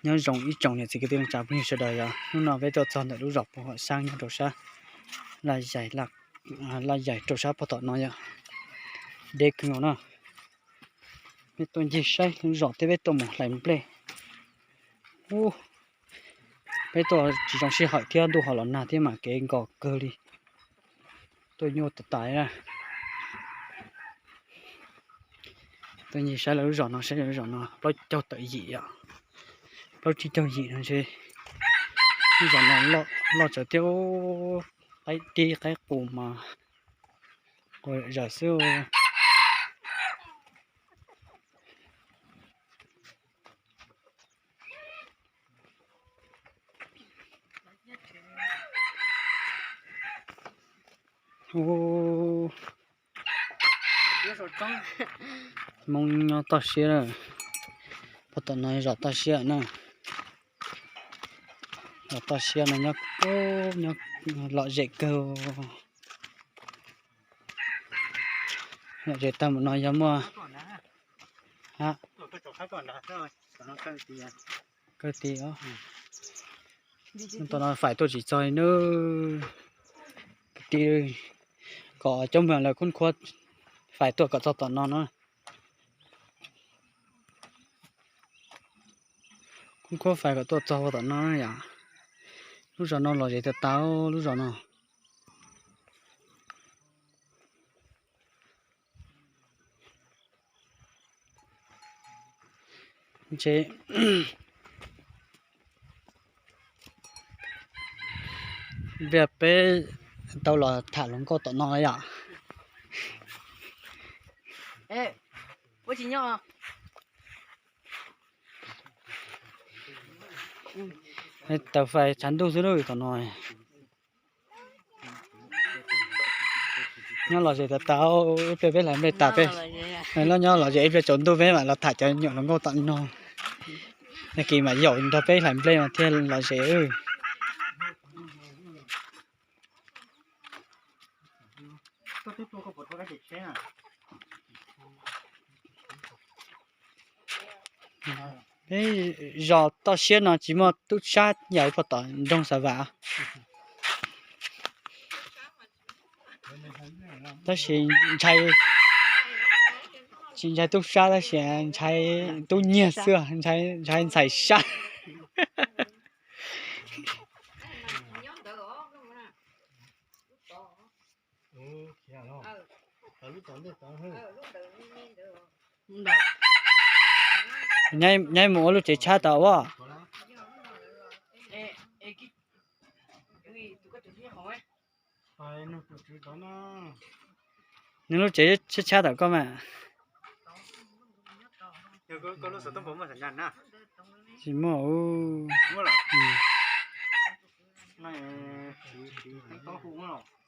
Nyob zoo ib tsoom niam txiv kwv tij neej tsa phooj ywg sawv daws yom, hnub no peb tuaj txog ntawm lub zos Pov Huam Xab nyob rau sab Laj Yaim, Laj Yaim rau sab pog tom no yom. Deb kawg nkaus na. Peb tuaj ncig saib lub zos thiab peb tuaj mus hlais nplej. Ub, peb tuaj tsis zoo sij hawm thiab ntuj ho los nag thiab mas kev nkos kawg li. Tuaj nyuaj tas tas na. Tuaj ncig saib lawv lub zos no, saib lawv lub zos no plaub caug tawm yim yom, plaub tsib caug yim no ntshe. Lub zos no loj tsawv thiab, qaib dib qaib qus mas quas zawm xwb. Hmoob nyob toj siab na. Pog tom no zos toj siab na. Zos toj siab no nyob, nyob lom zem kawg. Lom zem tag mus no yog muaj, ha, kawg ti. Tom no faim tuaj tsis txog li nawb. Kwv tij, kom coob mloog lawv khub khuab faim tuaj kom txog tom no na. Khub khuab faim kom tuaj txog tom no yom. Lub zos no lom zem tas tas lub zos no. Ntshe pliag peb tau los tham hluas nkauj tom no yom. Tawm fais tshav ntuj xwb lub tom no. Nyob lom zem tas tas, ib pliag peb hlais nplej tas peb, nyob lom zem ib pliag tsaus ntuj peb mam los tham cov nyuam hluas nkauj tom no. Tag kis mam yaum nrog peb hlais nplej mas thiaj lom zem. Peb zos toj siab no tsis muaj tub sab yam li pog tom nroog Xav Vam. Tab sis ntshai, tsis ntshai tub sab tab sis ntshai tub nyiag xwb, ntshai ntxhais sab. Nyaib mus ua lub tsev tshab tod ua. Nws lub tsev tshab tshab tom koj mas. Tsis muaj.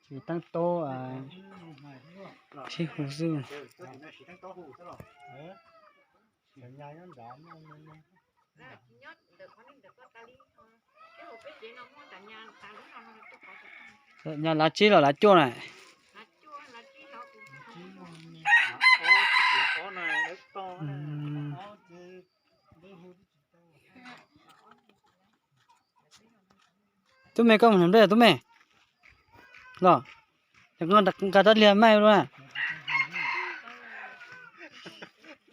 Tsis teeb tob, sib hu xwb. Nyaj lav tsib los lav cuaj na? Tub me, koj mus hlais nplej tub me los? Nqa rab liag maij lub na.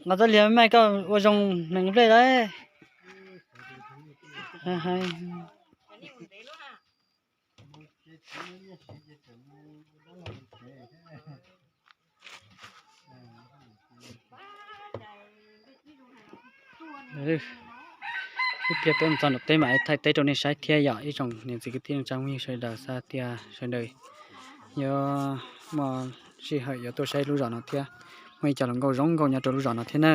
Nqa rab liag maij koj ua zoo hneev nplej lawm. Ib pliag peb mus txog nram teb mam thaij teb rau nej saib thiab yom ib tsoom niam txiv kwv tij neej tsa phooj ywg sawv daws. Xav tias sawv daws yuav muaj sij hawm yuav tuaj saib lub zos no thiab. Muaj ib co hluas nkauj zoo nkauj nyob rau lub zos no thiab na.